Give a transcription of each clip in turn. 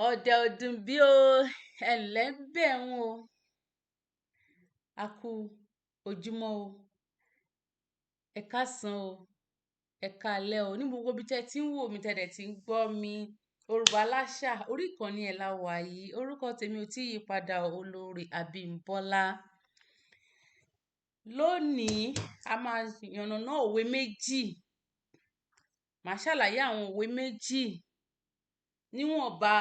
Ọ̀dẹ̀ ò dùn bí o. Ẹ ǹlẹ́ ń bẹ̀hun o. A kú ojúmọ́ o. Ẹ káàsán o. Ẹ káalẹ́ o. Ní gbogbo ibi tẹ́ tí ń wò mí, tẹ́ dẹ̀ tí ń gbọ́ mi. Yorùbá Láṣà, orí ìkànnì ẹ̀ la wà yìí. Orúkọ tèmi ò tí yí padà, Olorì Abímbọ́lá. Lónìí, a máa yànnàná òwe méjì. Màá ṣàlàyé àwọn òwe méjì. Níwọ̀nba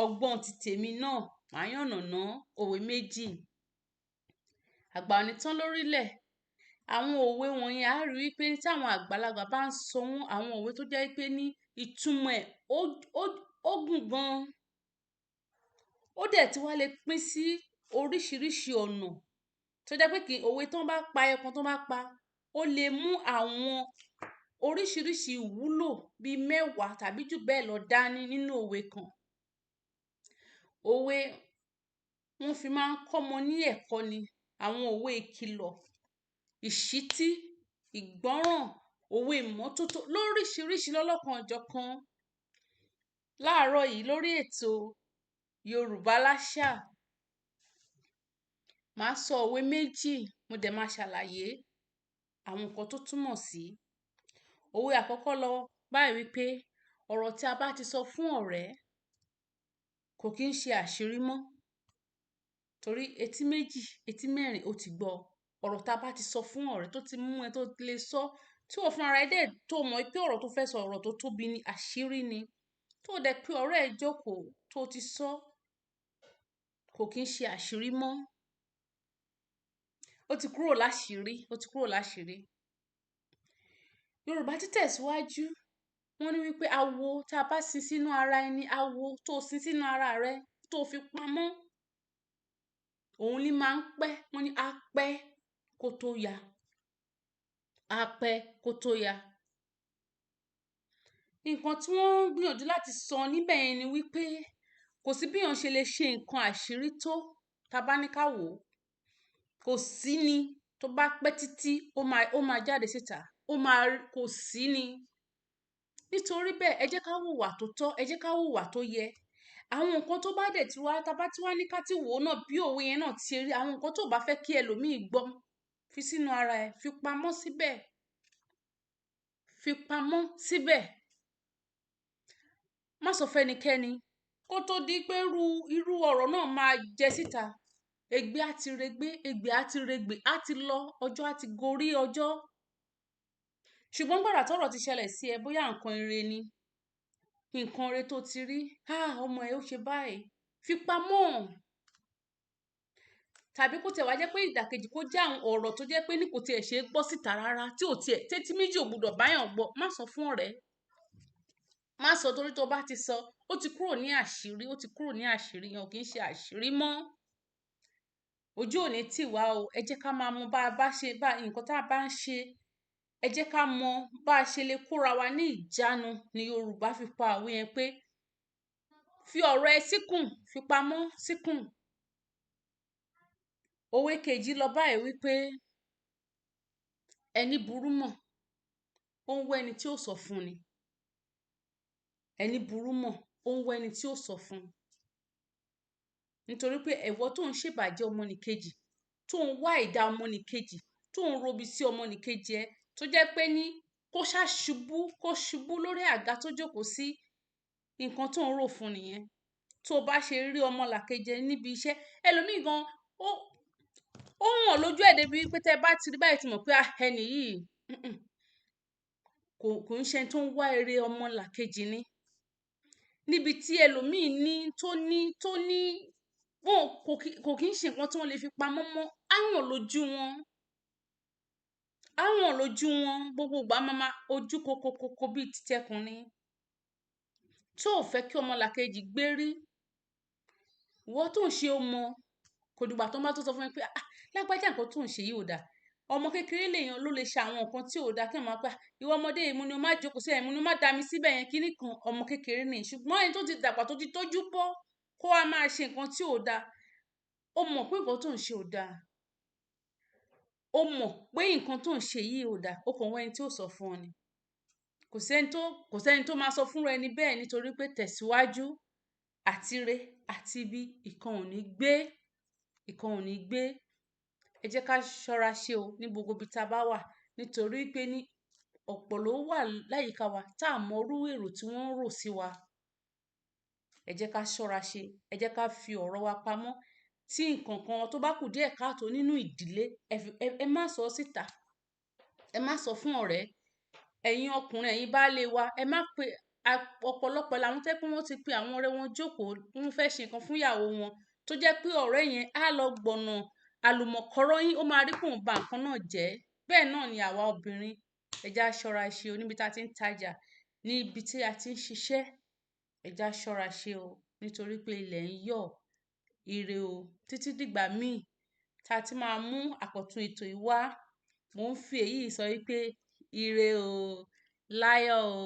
ọgbọ́n ti tèmi náà, màá yànnàná òwe méjì. Àgbà ò ní tán lórílẹ̀. Àwọn òwe wọ̀nyẹn, a rí wípé tí àwọn àgbàlagbà bá ń sọ wọ́n, àwọn òwe tó jẹ́ wípé ní ìtumọ̀ ẹ̀ ó gùn gan. Ó dẹ̀ tí wá lè pín sí oríṣiríṣi ọ̀nà tó jẹ́ pé kí òwe tó ń bá pa, ẹyọkan tó bá pa, ó lè mú àwọn oríṣiríṣi ìwúlò bí mẹ́wàá tàbí jù bẹ́ẹ̀ lọ dání nínú òwe kan. Òwe wọ́n fi máa ń kọ́mọ ní ẹ̀kọ́ ni. Àwọn òwe ìkìlọ̀, ìṣítí, ìgbọ́ràn, òwe ìmọ́tótó lóríṣiríṣi lọ́lọ́kan ọjọ́ kan. Láàárọ̀ yìí lórí ètò Yorùbá Láṣà, màá sọ òwe méjì, mo dẹ̀ máa ṣàlàyé àwọn nǹkan tó túmọ̀ sí. Òwe àkọ́kọ́ lọ báyìí wípé ọ̀rọ̀ tí a bá ti sọ fún ọ̀rẹ́ kò kí ń ṣe àṣírí mọ́. Torí etí méjì, etí mẹ́rin ó ti gbọ́. Ọ̀rọ̀ tí a bá ti sọ fún ọ̀rẹ́ tó ti mú ẹ tó lè sọ, tí ó fún ara ẹ dẹ̀ tó mọ̀ pé ọ̀rọ̀ tó fẹ́ sọ, ọ̀rọ̀ tó tóbi ni, àṣírí ni. Tó dẹ̀ pé ọ̀rẹ́ ẹ jókòó tó ti sọ, kò kí ń ṣe àṣírí mọ́. Ó ti kúrò láṣìírí, ó ti kúrò láṣìírí. Yorùbá tí tẹ̀síwájú, wọ́n ní wípé awo tí a bá sin sínú ara ẹni, awo tó sin sínú ara rẹ tó fi pamọ́, òun ni máa ń pẹ́. Wọ́n ní á pẹ́ kó tó ya. Á pẹ́ kó tó ya. Nǹkan tí wọ́n ń gbìyànjú láti sọ níbẹ̀ yẹn ni wípé kò sí bí èèyàn ṣe lè ṣe nǹkan àṣírí tó, tá bá ní ká wò ó. Kò sí ni, tó bá pẹ́ títí, ó máa jáde síta. Ó máa, kò sí ni. Nítorí bẹ́ẹ̀, ẹ jẹ́ ká wùwà tó tọ́, ẹ jẹ́ ká wùwà tó yẹ. Àwọn nǹkan tó bá dẹ̀ tí wá, tá bá tí wá ní ká tí wò ó náà bí òwe yẹn náà ti rí, àwọn nǹkan tó bá fẹ́ kí ẹlòmíì gbọ́, fi sínú ara ẹ, fi pamọ́ síbẹ̀. Fi pamọ́ síbẹ̀. Má sọ fún ẹnikẹ́ni. Kó tó di pé irú ọ̀rọ̀ náà máa jẹ síta. Ègbé á ti regbé, ègbé á ti regbè, á ti lọ, ọjọ́ á ti gorí ọjọ́. Ṣùgbọ́n gbàrà tọ́rọ̀ ti ṣẹlẹ̀ sí ẹ, bóyá nǹkan ire ni, nǹkan ire tó ti rí, "Ah, ọmọ ẹ ó ṣe báyìí." Fi pamọ́. Tàbí kó tẹ̀ wá jẹ́ pé ìdàkejì, kó jẹ́ àwọn ọ̀rọ̀ tó jẹ́ pé ní kò tí ì ṣe é gbọ́ síta rárá, tí ò tí ẹ̀, tí méjì ò gbọdọ̀ bá èèyàn gbọ́, má sọ fún ọ̀rẹ́. Má sọ, torí tó bá ti sọ, ó ti kúrò ní àṣírí, ó ti kúrò ní àṣírí, ìyẹn ò kí ń ṣe àṣírí mọ́. Ojú ò ní tì wá o. Ẹ jẹ́ ká máa mọ bá bá ṣe bá nǹkan tí a bá ń ṣe. Ẹ jẹ́ ká mọ bá ṣe lè kóra wa ní ìjánu ni Yorùbá fi pa òwe yẹn pé fi ọ̀rọ̀ ẹ síkùn, fi pamọ́ síkùn. Òwe kejì lọ báyìí wípé ẹni burú mọ̀, ó ń wá ẹni tí ó sọ fún ni. Ẹni burú mọ̀, ó ń wá ẹni tí ó sọ fún. Nítorí pé ìwọ tó ń ṣèbàjẹ́ ọmọnìkejì, tó ń wá ìdá ọmọnìkejì, tó ń robi sí ọmọnìkejì ẹ, tó jẹ́ pé ní kó ṣá ṣubú, kó ṣubú lórí àga tó jókòó sí, nǹkan tó ń rò fún nìyẹn. Tó bá ṣe rí ọmọlàkejì ẹ níbi iṣẹ́, ẹlòmíì gan, ó hàn lójú ẹ̀ débi wípé tí ẹ bá ti rí báyìí tí mọ̀ pé, ah, ẹni yìí, kò ń ṣe ẹni tó ń wá ere ọmọlàkejì ni. Níbi tí ẹlòmíì ní tó ní, wọn kò kí ń ṣe nǹkan tí wọ́n lè fi pamọ́ mọ́, á hàn lójú wọn. Á hàn lójú wọn, gbogbo ìgbà máa ma ojú kókókókó bí i títẹkùn ni. Tó ò fẹ́ kí ọmọlàkejì gbé rí. Ìwọ tó ń ṣe ó mọ̀, kò dìgbà tó bá tó sọ fún ẹ pé, "Ah, lágbájá, nǹkan tó ń ṣe yìí ò dáa." Ọmọ kékeré lèèyàn ló lè ṣe àwọn nǹkan tí ò dáa kí wọ́n máa pa. "Ìwọ ọmọdé yìí, mo ní o má jókòó síbẹ̀, mo ní o má dá mi síbẹ̀ yẹn kíní kan." Ọmọ kékeré ni. Ṣùgbọ́n ẹni tó ti dàgbà, tó ti tójú bọ́, kó wá máa ṣe nǹkan tí ò dáa. Ó mọ̀ pé nǹkan tó ń ṣe ò dáa. Ó mọ̀ pé nǹkan tó ń ṣe yìí ò dáa. Ó kàn wá ẹni tí ó sọ fún ọ ni. Kò sí ẹni tó, kò sí ẹni tó máa sọ fún ẹni bẹ́ẹ̀ nítorí pé tẹ̀síwájú. Àtire àti ibi, ìkan ò ní gbé, ìkan ò ní gbé. Ẹ jẹ́ ká ṣọ́ra ṣe o ní gbogbo ibi tí a bá wà, nítorí pé ní ọ̀pọ̀ ló wà láyìíká wa tá a mọ irú èrò tí wọ́n ń rò sí wa. Ẹ jẹ́ ká ṣọ́ra ṣe, ẹ jẹ́ ká fi ọ̀rọ̀ wa pamọ́. Tí nǹkan kan tó bá kù díẹ̀ káàtó nínú ìdílé, ẹ má sọ síta, ẹ má sọ fún ọ̀rẹ́. Ẹ̀yin ọkùnrin, ẹ̀yin baálé wa, ẹ má pe ọ̀pọ̀lọpọ̀ làwọn tó jẹ́ pé wọ́n ti pe àwọn ọ̀rẹ́ wọn jókòó, wọ́n fẹ́ ṣe nǹkan fún ìyàwó wọn, tó jẹ́ pé ọ̀rẹ́ yẹn á lọ gbọ̀nà àlùmọ̀kọ́rọ́ yín, ó máa rí pé òun ba nǹkan náà jẹ́. Bẹ́ẹ̀ náà ni àwa obìnrin. Ẹ jẹ́ á ṣọ́ra ṣe o níbi tí a ti ń tajà, ní ibi tí a ti ń ṣiṣẹ́. Ẹ jẹ́ á ṣọ́ra ṣe o, nítorí pé ilẹ̀ ń yọ̀. Ire o. Títí dìgbà míì tí a ti máa mú àkọ̀tun ètò yìí wá, mò ń fi èyí sọ wípé ire o, láyọ̀ o.